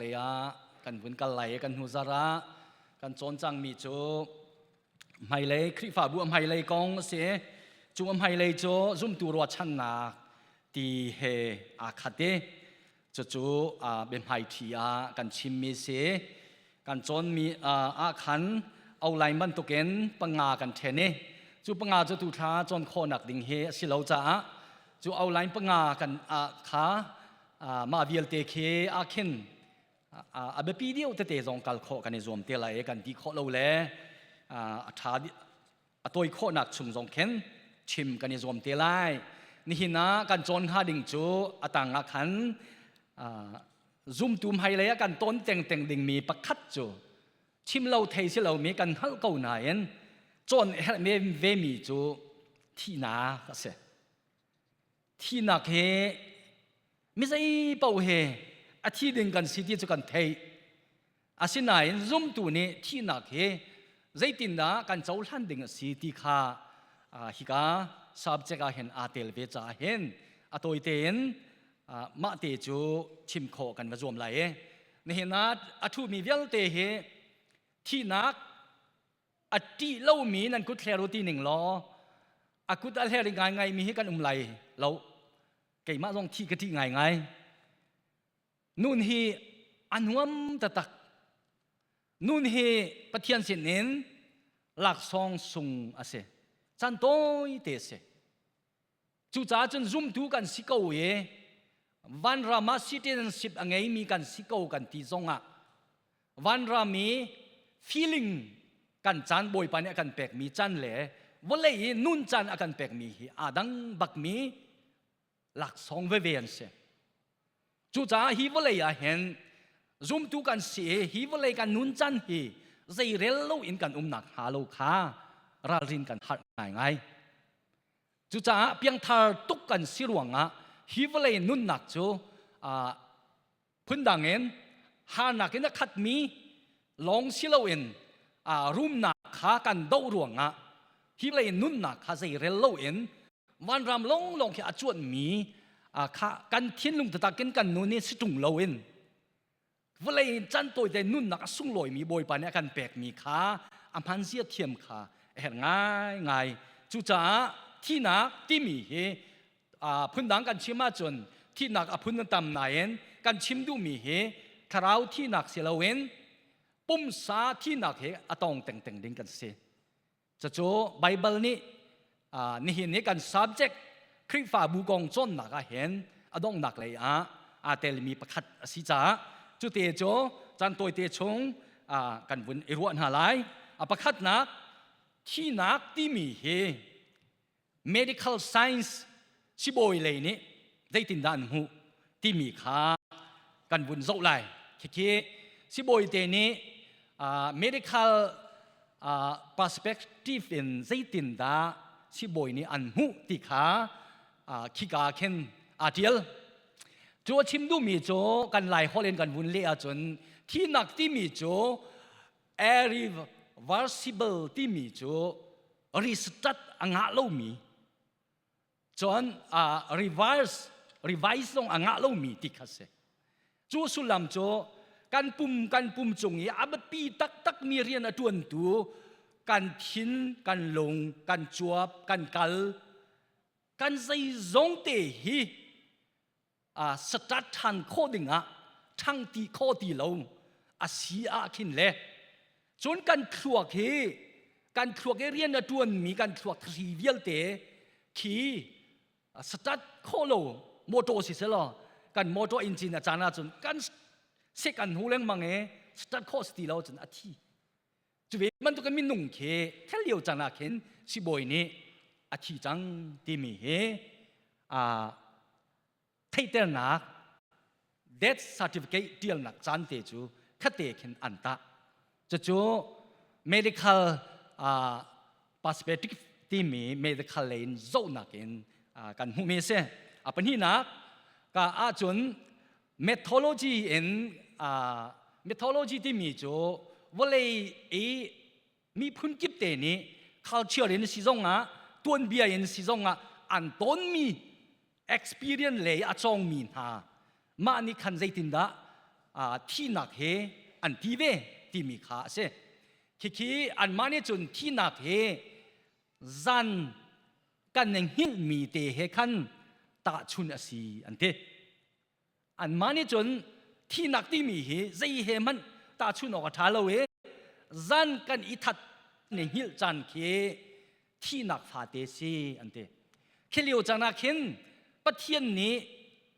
lei ah kan vun kal lai i kan hnu zarh ah kan cawn cangmi cu hmailei Khrihfabu a hmailei kong a si. Cu a hmailei cu zumtu ruahchannak ti he aa khat i cucu biahmaiṭhi ah kan chimmi si. Kan cawnmi ah khan olai bantukin panga kan ṭhen i cu panga cu tu thla cawn khawhnak ding hi a si lo caah cu outline panga kan kha mah vialte khi ah khin a biapi deuh tete zong kal khawh kan i zuam te lai i kan ti khawh lo le a ṭha a tawi khawhnak chung zong khin chim kan i zuam te lai. Nihin ah kan cawn hnga ding cu a tang ah khan zumtu hmailei ah kan tawn tengteng dingmi pakhat cu chim lo thei si lomi kan hngalh ko nain cawn herh vemi cu thihnak a si. Thihnak hi mi zei paoh he a thi ding kan si ti cu kan theih. Asinain zumtu nih thihnak hi zeitindah kan cohlan ding a si ti kha hika subject ah hin aa tel ve caah hin a tawi tein mah te cu chim khawh kan va zuam lai i nihin ah a ṭhumi vialte hi thihnak a ṭih lomi nan kut hler u ti ning law a kut a hler ngaingai mi hi kan um lai lo. Keimah zong thi ka ṭih ngaingai. Nun hi a nuam taktak. Nun hi Pathian sinin laksawng sung a si, chan tawi te a si. Cucaah cun zumtu kan si ko i vanram ah citizenship a ngeimi kan si ko kan ti zongah vanram i feeling kan caan Bawipa nih a kan pekmi caan le vawlei i nun caan a kan pekmi hi aa dang bakmi laksawng veve an si. Cucaah hi vawlei ah hin zumtu kan si i hi vawlei kan nun can hi zeirel loin kan umnak hnga lo kha ralrin kan harh ngaingai. Cucaah piangthar tuk kan si ruangah hi vawlei nunnak cu phundang in harnak in a khatmi lawng si loin rumnak kha kan doh ruangah hi vawlei nunnak kha zeirel loin vanram longlong khi a cuanhmi kha kan thinlung taktak in kan nun i si ṭung loin vawlei can tawite nunnak a sunglawimi Bawipa nih a kan pekmi kha a hmanzia thiam kha a herh ngaingai. Cucaah thihnak timi hi phundang kan chim ahcun thihnak a phun tam nain kan chim duhmi hi thlarau thihnak si loin pumsa thihnak he a tong tengteng ding kan si. Cucu Baibal nih nihin hi kan subject Khrihfabu kong cawnnak ah hin a donghnak lei ah aa telmi pakhat a si caah cute cu caan tawite chung kan vun i ruah hna lai. A pakhatnak, thihnak timi hi medical science sibawi lei nih zeitindah an hmuh timi kha kan vun zoh lai. Khikhi sibawi te nih medical perspective in zeitindah sibawi nih an hmuh ti kha khika khin aa tial. Cu a chim duhmi cu kan Lai holh in kan vun leh ahcun thihnak timi cu irreversible timi cu restart a ngah lomi, cun reverse revise zong a ngah lomi ti kha si. Cu sullam cu kan pum cung i a biapi taktakmi rian a ṭuantu kan thin, kan lung, kan cuap, kan kal, kan zeizong te hi start ṭhan khawh dingah ṭhang ti khawh ti lo a si ah khin le cun kan thluak hi, kan thluak i rian a ṭuanmi kan thluak thri vialte khi start khawh lo motor si selaw, kan motor engine a caan ahcun kan sek an hu lengmang i start khawh si ti lo cun a thi. Cu ve bantuk in minung khi thel lio caan ah khin sibawi nih a thi cang timi hi theihternak death certificate tialnak caan te cu khate khin an tah. Cucu medical perspective timi medical lei in zohnak in kan hmuhmi a si. A pahnihnak ka ahcun mythology in, mythology timi cu vawlei i miphun kip te nih culture in si zongah, tuanbia in si zongah an tawnmi experience lei a cawngmi hna mah nih khan zeitindah Thihnak he an ti ve timi kha a si. Khikhi anmah nih cun thihnak he zan kan i hngilhmi te he khan tahchun a si an ti. Anmah nih cun thihnak timi hi zei he hmanh tahchun awk a ṭha lo i zan kan i that ne hngilh caan khi thihnak fate si an ti. Khi lio caan ah khin Pathian nih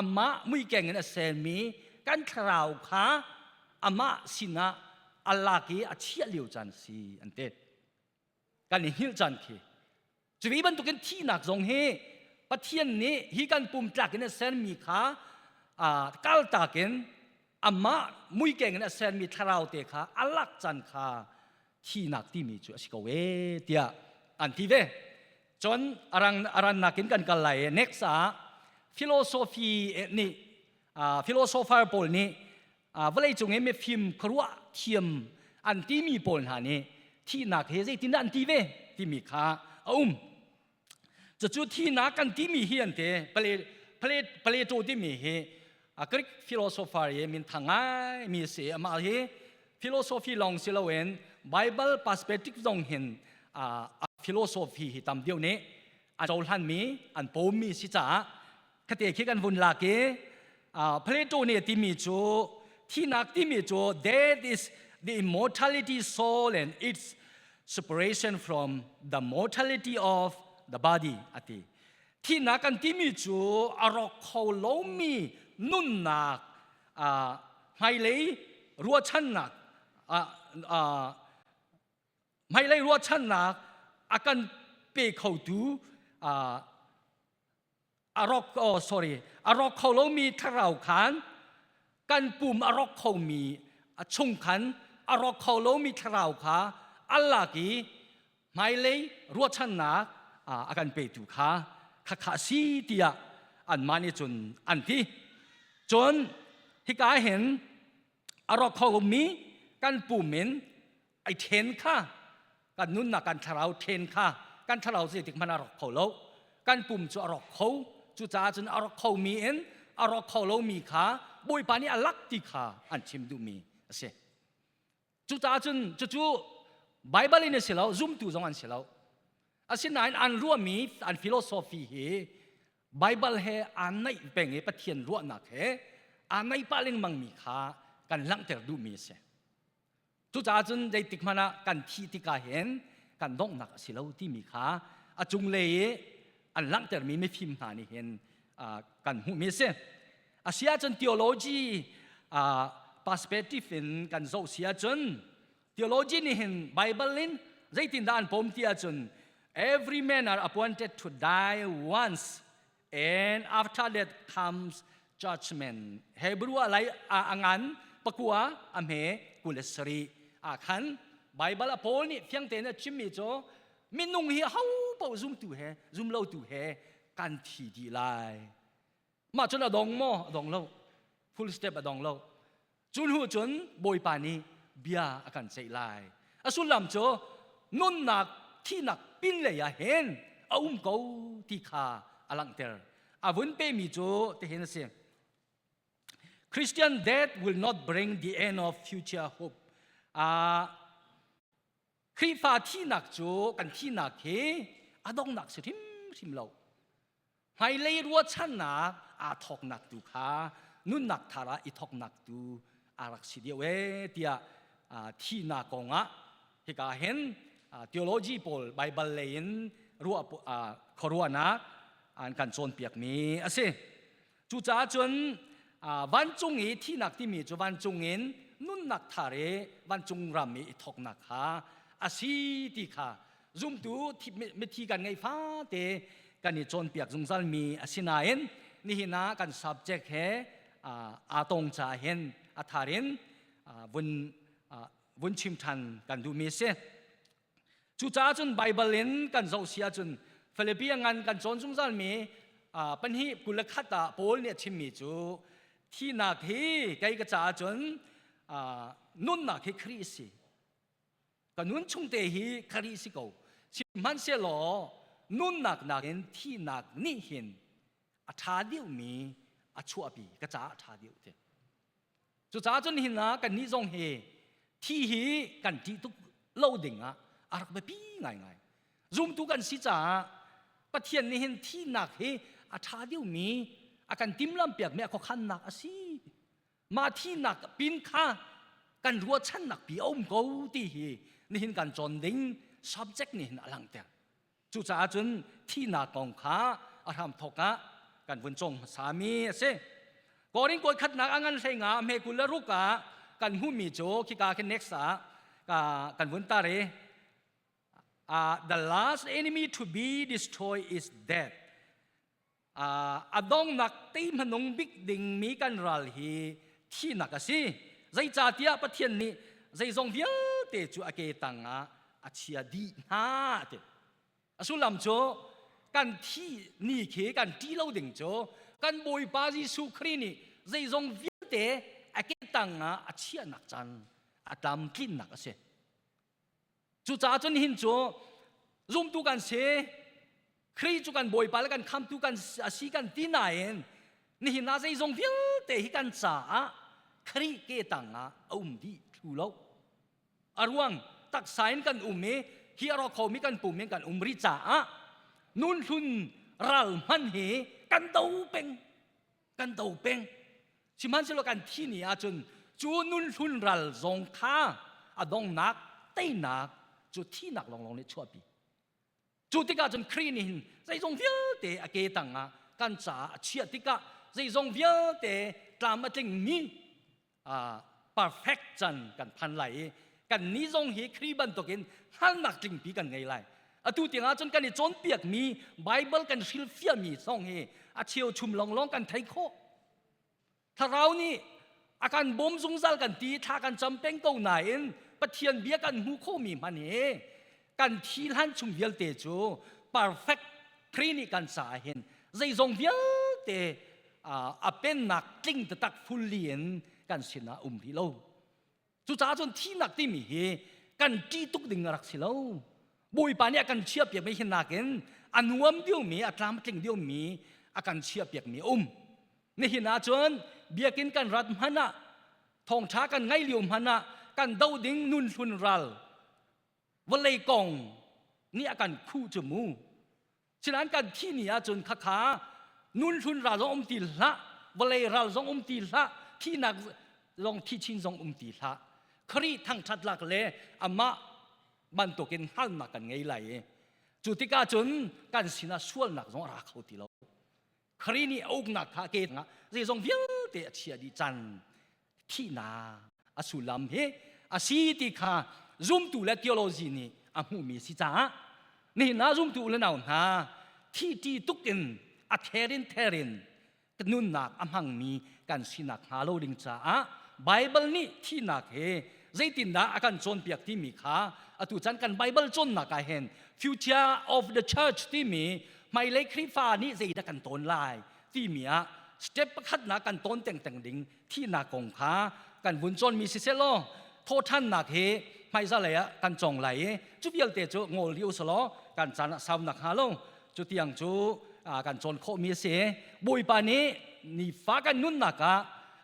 amah muikeng in a sermi kan thlarau kha amah sinah a lak i a chiah lio caan si an ti. Kan i hngilh caan khi Cuvi bantukin thihnak zong hi Pathian nih hi kan pum tlak in a sermi kha kaltak in amah muikeng in a sermi thlarau te kha a lak caan kha thihnak timi cu a si ko ee tiah an ti ve. Cun arang arannak in kan kal lai i next ah philosophy nih philosopher pawl nih vawleicung i mifim khuaruah thiam an timi pawl hna nih thihnak he zeitindah an ti ve timi kha a um. Cucu thihnak kan timi hi an ti Plato timi hi Greek philosopher i minthang ngaimi a si. Amah hi philosophy lawng si loin Bible perspective zong hin a philosophy hi tam deuh nih a cohlanmi an pawmmi si caah Khate khi kan vun lak i Plato nih a timi cu thihnak timi cu death is the immortality soul and its separation from the mortality of the body a ti. Thihnak kan timi cu a rawk kho lomi nunnak hmailei ruahchannak hmailei ruahchannak a kan pe khotu a rawk oh sorry a rawk kho lomi thlarau khan kan pum a rawk khomi a chung khan a rawk kho lomi thlarau kha a lak i hmailei ruahchannak a kan petu kha khakha si tiah anmah nih cun an ti cun hika hin a rawk khomi kan pum in ai then kha kan nunnak kan thlarau then kha kan thlarau zeitik hmanh a rawk kho lo kan pum cu a rawk kho cucaah cun a rawk khomi in a rawk kho lomi kha Bawipa nih a lak ti kha an chim duhmi a si cucaah cun cucu Bible in a si lo zumtu zong an si lo asinain an ruahmi an philosophy hi Bible he aa naih peng i Pathian ruahnak he aa naih pah lengmangmi kha kan langhter duhmi a si Cucaah cun zeitik hmanh ah kan thih tikah hin kan donghnak a si lo timi kha a cunglei i an langhtermi mifim hna nih hin kan hmuhmi a si. A si ahcun theology perspective in kan zoh si ahcun theology nih hin Bible in zeitindah an pom ti ahcun every man are appointed to die once And after that comes judgment. Hebrew ah lai a ngan pakua a hme kul sari ah khan Bible a Paul nih fiang tein a chimmi cu minung hi ho paoh zumtu he zumlotu he kan thi dih lai. Mah cun a dong maw? A dong lo. Full step a dong lo. Cu hnu cun Bawipa nih bia a kan ceih lai. A sullam cu nunnak thihnak pinlei ah hin a um ko ti kha a langhter. A vun pemi cu tihin a si. Christian death will not bring the end of future hope. Uh, Khrihfa thihnak cu kan thihnak hi a donghnak si hrimhrim lo. Hmailei ruahchannak aa thawknak tu kha nunnak thar ah i thawknak tu a rak si deuh ee tiah thihnak kong ah hika hin theology pawl Bible lei in ruah khuaruahnak an kan cawnpiakmi a si. Cucaah cun vancung i thihnak timi cu vancung in nunnak thar i vancung ram i i thawknak kha a si ti kha zumtu mithi kan ngeih fate kan i cawnpiak zungzalmi a si nain nihin ah kan subject he aa tong caah hin a thar in vun vun chim ṭhan kan duhmi a si. Cucaah cun Baibal in kan zoh si ahcun Filipi a ngan kan cawn zungzalmi pahnih 21 ah Paul nih a chimmi cu thihnak hi kei ka caah cun nunnak hi Khrih a si. Ka nun chung te hi Khrih si ko. Sihmanhsehlaw nunnak nakin thihnak nih hin a ṭha deuhmi a chuahpi ka caah a ṭha deuh ti. Cucaah cun hin ah kannih zong hi thi hi kan ṭih tuk lo ding ah a rak biapi ngaingai. Zumtu kan si caah Pathian nih hin thihnak hi a ṭha deuhmi a kan timhlampiakmi a khuakhannak a si. Mah thihnak pin kha kan ruahchannak pi a um ko ti hi nihin kan cawn ding subject nih hin a langhter. Cucaah cun thihnak kong kha a hramthawk ah kan vun cawng hmasami a si. Korin kawi khatnak a ngan hlei nga hme 26 ah kan hmuhmi cu khika khi next ah kan vun tar i the last enemy to be destroyed is death. A donghnak tei hmanung bik dingmi kan ral hi thihnak a si. Zeicahtiah Pathian nih zeizong vialte cu a ke tangah a chia dih hna ti. A sullam cu kan thih ni khi kan ṭih lo ding cu kan Bawipa Jesuh Khrih nih zeizong vialte a ke tangah a chiahnak caan a tlamtlinnak a si. Cucaah cun hin cu zumtu kan si, Khrih cu kan Bawipa le kan khamtu kan a si kan ti nain nihin ah zeizong vialte hi kan caah Khrih ke tangah a um dih thlu lo. A ruang taksa in kan um i hi a rawk khomi kan pum in kan um rih caah nun hlun ral hman hi kan do peng kan do peng. Sihmanhsehlaw kan thi ni ahcun cu nun hlun ral zong kha a dongnak teinak cu thihnak lawnglawng nih chuahpi. Cu tikah cun Khrih nih hin zeizong vialte a ke tangah kan caah a chiah tikah zeizong vialte tlam a tlingmi perfect can kan phan lai i kan nih zong hi Khrih bantukin hngalnak tlingpi kan ngei lai. Atu tiangah cun kan i cawnpiakmi Bible kan hrilhfiahmi zong hi a cheuchum lawnglawng kan thei khawh. Thlarau nih a kan bawm zungzal kan ti thla kan cam peng ko nain Pathian bia kan hmuh khawhmi hmanh hi kan thi hlan chung vialte cu perfect Khrih nih kan caah hin zeizong vialte a pennak tling taktak fully in kan sinah um rih lo. Cucaah cun thihnak timi hi kan ṭih tuk ding a rak si lo. Bawipa nih a kan chiahpiakmi hi nakin a nuam deuhmi, a tlamtling deuhmi a kan chiahpiakmi a um. Nihin ah cun biakinn kan rat hmanh ah, thawngṭha kan ngaih lio hmanh ah kan doh ding nun hlun ral vawlei kong nih a kan khuh cu mu. Sinain kan thih ni ahcun khakha nun hlun ral zong um ti hlah, vawlei ral zong um ti hlah, thihnak zong thi chin zong um ti hlah. Khrih thangṭhat lak le amah bantukin hngalhnak kan ngei lai i cu tikah cun kan sinah sualnak zong a ra kho ti lo. Khrih nih a uknak kha ke ah zeizong vialte a chia dih cang. Thihnak a sullam hi a si ti kha zumtu le theology nih a hmuhmi si caah nihin ah zumtu u le nau hna thi ṭi tuk in a therin therin nunnak a hmangmi kan sinak hnga lo ding caah Bible nih thihnak hi zeitindah a kan cawnpiak timi kha atu chan kan Bible cawnnak ah hin future of the church timi hmailei Khrihfa nih zeidah kan tawn lai timi ah step pakhatnak kan tawn tengteng ding thihnak kong kha kan vun cawnmi siseh law thawhthannak hi hmaizah lei ah kan cawng lai i cu vialte cu ngol rih usalaw kan caan ah saunak hnga lo cu tiang cu kan cawn khawhmi a si. Bawipa nih nifa kan nunnak ah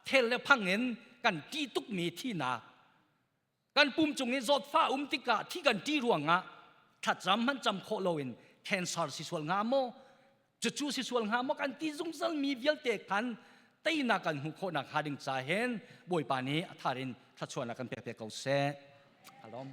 thel le phang in kan ṭih tukmi thihnak kan pum cung i zawtfah um tikah thi kan ṭih ruangah thlacam hmanh cam khawh loin cancer si sual hnga maw cucu si sual hnga maw kan ti zungzal mi vialte khan teinak kan hmuh khawhnak hnga ding ca hin Bawipa nih a thar in thluachuahnak kan pek te ko seh. Alom.